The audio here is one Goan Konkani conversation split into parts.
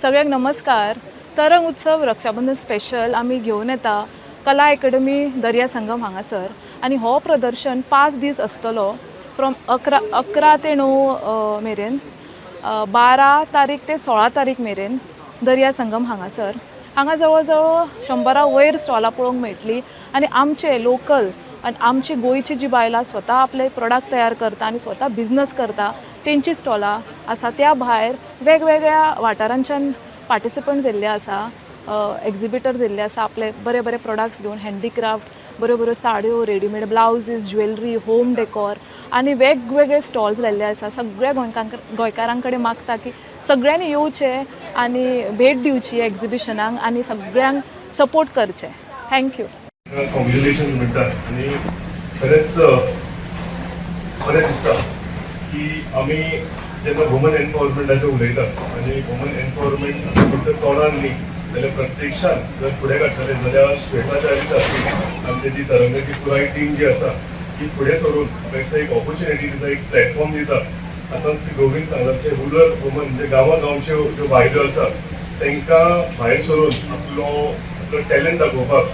सगळ्यांक नमस्कार. तरंग उत्सव रक्षाबंधन स्पेशल आमी घेवन येता कला एकेडमी, दर्या संगम हांगासर आनी हो प्रदर्शन 5 दीस आसतलो, फ्रॉम 11 ते 9 मेरेन, 12 तारीख ते 16 तारीख मेरेन दर्या संगम हांगासर. हांगा जवळ जवळ 100 वयर स्टॉलां पळोवंक मेळटलीं आनी आमचे लोकल आनी आमची गोंयची जी बायलां स्वता आपले प्रोडक्ट तयार करता आनी स्वता बिजनस करता, तेंची स्टॉलां आसा. त्या भायर वेगवेगळ्या वाठारांच्यान पार्टिसिपंट्स येयल्ले आसा, एक्झिबिटर्स येयल्ले आसा, आपले बरे बरे प्रोडक्ट्स घेवन, हँडीक्राफ्ट, बऱ्यो बऱ्यो साड्यो, readymade blouses, jewellery, home decor आनी वेगवेगळे स्टॉल्स लायल्ले आसा. सगळ्या गोंयकारां कडेन मागता की सगळ्यांनी येवचें आनी भेट दिवची एक्झिबिशनाक आनी सगळ्यांक सपोर्ट करचें. Thank you. Congratulation म्हणटा आनी खरेंच बरें दिसता की आमी जेन्ना वुमन एम्पावरमेंटाचेर उलयता आनी वुमन एम्पावरमेंट फक्त तोंडान न्ही जाल्यार प्रत्यक्षान जर फुडें काडटले जाल्यार श्वेता च्यारी सारकी आमची जी तरंगाची पुराय टीम जी आसा, ती फुडें सरून म्हाका दिसता एक ऑपॉर्च्युनिटी दिता, एक प्लॅटफॉर्म दिता. आतां श्री गोविंद सांगला तशें रुरल वुमन, म्हणजे गांवा गांवच्यो ज्यो बायलो आसा, तांकां भायर सरून आपलो आपलो टॅलंट दाखोवपाक,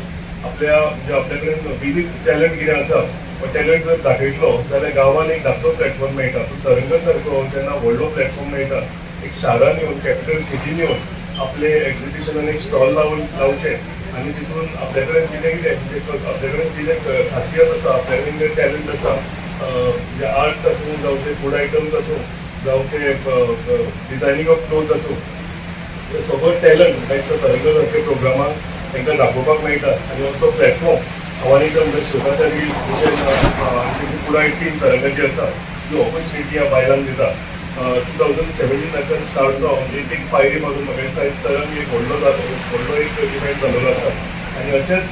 आपल्या म्हणजे आपल्या कडेन विवीध टॅलंट कितें आसा, हो टॅलंट जर दाखयतलो जाल्यार गांवान एक धाकटो प्लॅटफॉर्म मेळटा. सो तरंगा सारको जेन्ना व्हडलो प्लॅटफॉर्म मेळटा, एक शारान येवन, कॅपिटल सिटीन येवन आपले एक्झिबिशनान एक स्टॉल लावचें आनी तितून आपल्या कडेन कितें कितें, म्हणजे आपल्या कडेन कितें खासियत आसा, आपल्या कडेन कितें टॅलंट आसा, म्हणजे आर्ट आसूं, जावं ते फूड आयटम्स आसूं, जावं ते डिझायनींग ऑफ क्लोथ आसूं, हे सगळो टॅलंट म्हाका दिसता तरंगा सारक्या प्रोग्रामाक तांकां दाखोवपाक मेळटा. आनी असो प्लॅटफॉर्म हांव आनी म्हणजे श्वेताचारी भशेन आमची पुराय टीम तरंगाची आसा, ही ऑपॉर्च्युनिटी ह्या बायलांक दिता. 2017नाच्यान स्टार्ट जावन एक एक पायरी मारून म्हाका दिसता आयज तरंग एक व्हडलो जालो, व्हडलो एक इव्हेंट जाल्लो आसा. आनी अशेंच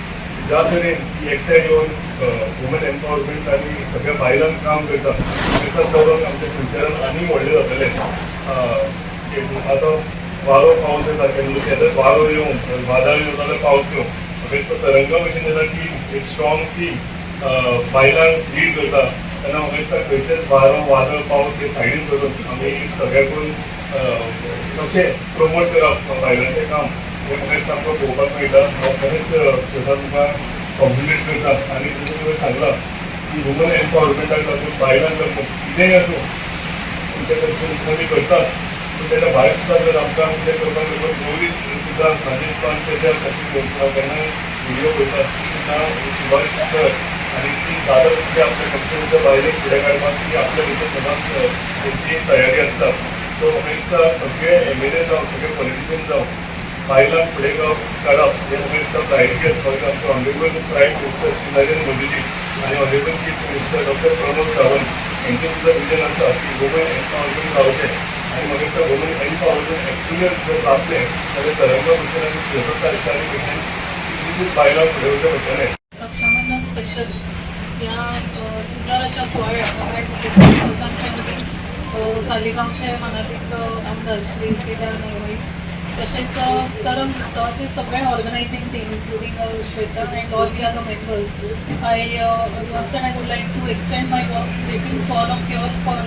ज्या तरेन ती एकठांय येवन वुमन एम्पावरमेंट आनी सगळ्या बायलांक काम करता, दिसता तरंग आमच्या फ्युचरान आनी व्हडलें जातलें. आतां वारो पावस येता केन्ना, केन्ना वारो येवं, वादळ येवं जाल्यार पावस येवं, म्हाका दिसता तरंगा भशेन जेन्ना टीम, एक स्ट्रॉंग टीम बायलांक लीड करता, तेन्ना म्हाका दिसता खंयचेच वारो, वादळ, पावस हे सायडीन करून आमी सगळ्याकून कशें प्रमोट करप बायलांचें काम, हें म्हाका दिसता आमकां पळोवपाक मेळटा. हांव खरेंच स्वता तुमकां कॉम्प्लिमेंट करता. आनी जशें तुवें सांगलां की वुमन एम्पावरमेंटाक लागून, बायलांक लागून कितेंय आसूं, तुमच्या कडसून कमी करतात, पूण तेच्या भायर सुद्दां जर आमकां कितें करपाक लागून गौरी सुद्दां राजस्थान स्पेशल कशी हांव केन्नाय व्हिडिओ पळयता, ती सुद्दां सुभाष सर आनी ती दादा सुद्दां आपल्या कंपनीच्या बायलेक फुडें काडपाक ती आपल्या भितर सदांच तेंची तयारी आसता. सो म्हाका दिसता सगळे एमएलए जावं, सगळे पॉलिटिशियन जावं, बायलांक फुडें काडप हें म्हाका दिसता प्रायोरिटी आसपाक जाय. आमचे honourable prime minister Shri Narendra Modiji आनी honourable chief minister doctor Pramod Sawant हेंचें सुद्दां विजन आसा की वुमन एम्पावरमेंट जावचें. आनी म्हाका दिसता वुमन एम्पावरमेंट एक्चुअली जर जातलें जाल्यार तरंगा भशेन आनी श्वेता च्यारी भशेन कितलीशींच बायलां फुडें वचचें पडटलें. रक्षाबंधन स्पेशल ह्या सुंदर अशा सुवाळ्याक आमच्या मदीं सालिगांवचे मानादीक आमदार श्री केदार नायक, तशेंच तरंग उत्सवाचे सगळे organizing team, including Shweta and all the other members, I I would like to extend my greetings to all of you for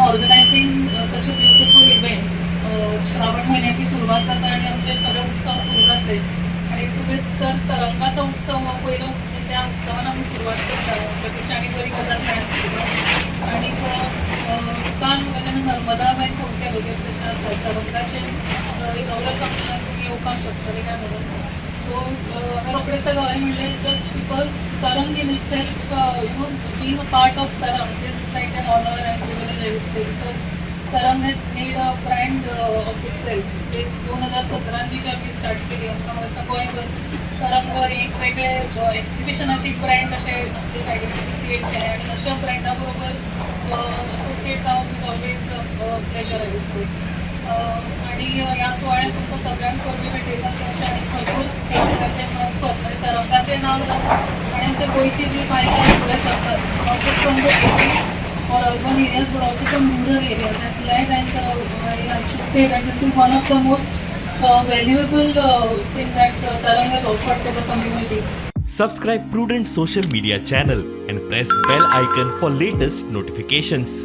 organizing such a beautiful event. Shravan महिन्याची सुरवात जाता आणि आमचे सगळे उत्सव सुरू जातले आणि तुवें तर तरंगाचो उत्सव हो पयलो, म्हणजे त्या उत्सवान आमी सुरवात करता. आमच्या आनी बरी गजाल कांय सुरवात. आनी काल म्हाका जेन्ना नर्मदा हांवें फोन केलो की अशें अशें आसा तरंगाचें इनॉग्रल फंक्शनाक तुमी येवपाक शकतले काय म्हणून, सो हांवें रोखडेंच ताका हय म्हणलें, just because Tarang in itself, being a part of Tarang is like an honour and privilege, I would say, because Tarang has made a brand of itself. ते 2017 जी आमी स्टार्ट केली, आमकां म्हाका दिसता गोंयभर तरंग एक वेगळे एक्झिबिशनाची एक ब्रँड अशें आपली आयडेंटिटी क्रिएट केलें आनी अशा ब्रँडा बरोबर असोसिएट जावप is always pleasure, I would say. आणि ह्या सुवाळ्यात तुमकां सगळ्यांक परबीं भेटयता की अशें आनी भरपूर तरंगाचें म्हत्व, म्हणजे तरंगाचें नांव जावं आनी आमच्या गोंयची जी बायलां फुडें सरतात, not just from the city or urban areas but also from rural areas, and glad and I should say that this is one of the most valuable thing that Tarang has offered to the community. Subscribe Prudent Social Media channel and press bell icon for latest notifications.